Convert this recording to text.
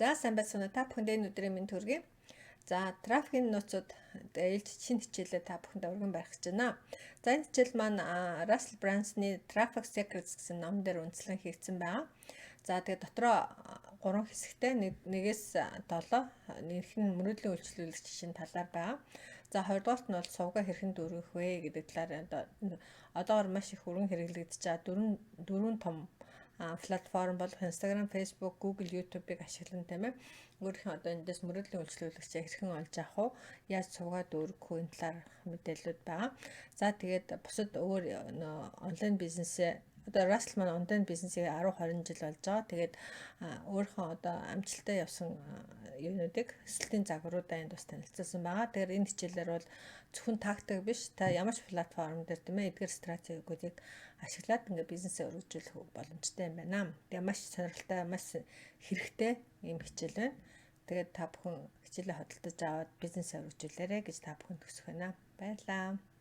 За, сайн байцгаана уу, та бүхэнд энэ өдрийн мэнд хүргэе. За, трафикийн нууцууд ээлж шинэ хичээлээ та бүхэнд өргөн барих гэж байна. За, энэ хичээл маань Russell Brunson-ы Traffic Secrets гэсэн ном дээр үндэслэн хийгдсэн байгаа. За, тэгээд дотроо гурван хэсэгтэй, нэгээс 7, нэг нь мөрөөдлийн үйлчлүүлэгчийн талаар байгаа. За, хоёрдугаарт нь бол сувгаа хэрхэн дүүргэх вэ гэдэг талаар, одоогор маш их өргөн хэрэглэгдэж байгаа дөрвөн том платформ болох Instagram, Facebook, Google, YouTube-ыг ашиглан, тийм ээ, өөрийнхөө одоо эндээс мөрөөдлийн үйлчлүүлэгчээ хэрхэн олж авах уу, яаж сувгаа дүүргэх үү, энэ талаар мэдээлэлүүд байгаа. За, тэгээд бусад өөр онлайн бизнесээ, одоо Russell маань онлайн бизнесийг 10 20 жил болж байгаа. Тэгээд өөрийнхөө одоо амжилттай явсан юунуудыг, өсөлтийн загваруудаа энд бас танилцуулсан байгаа. Тэгэхээр энэ хичээлээр бол зөвхөн тактик биш, та ямар ч платформ дээр, тийм ээ, эдгээр стратегиудыг ашиглаад ингээ бизнесээ өргөжүүлэх боломжтой юм байна. Тэгээ маш сонирхолтой, маш хэрэгтэй ийм хичээл байна. Тэгээд та бүхэн хичээлээ хөдөлж аваад бизнесээ өргөжүүлээрэй гэж та бүхэнд хүсэх байна. Баярлалаа.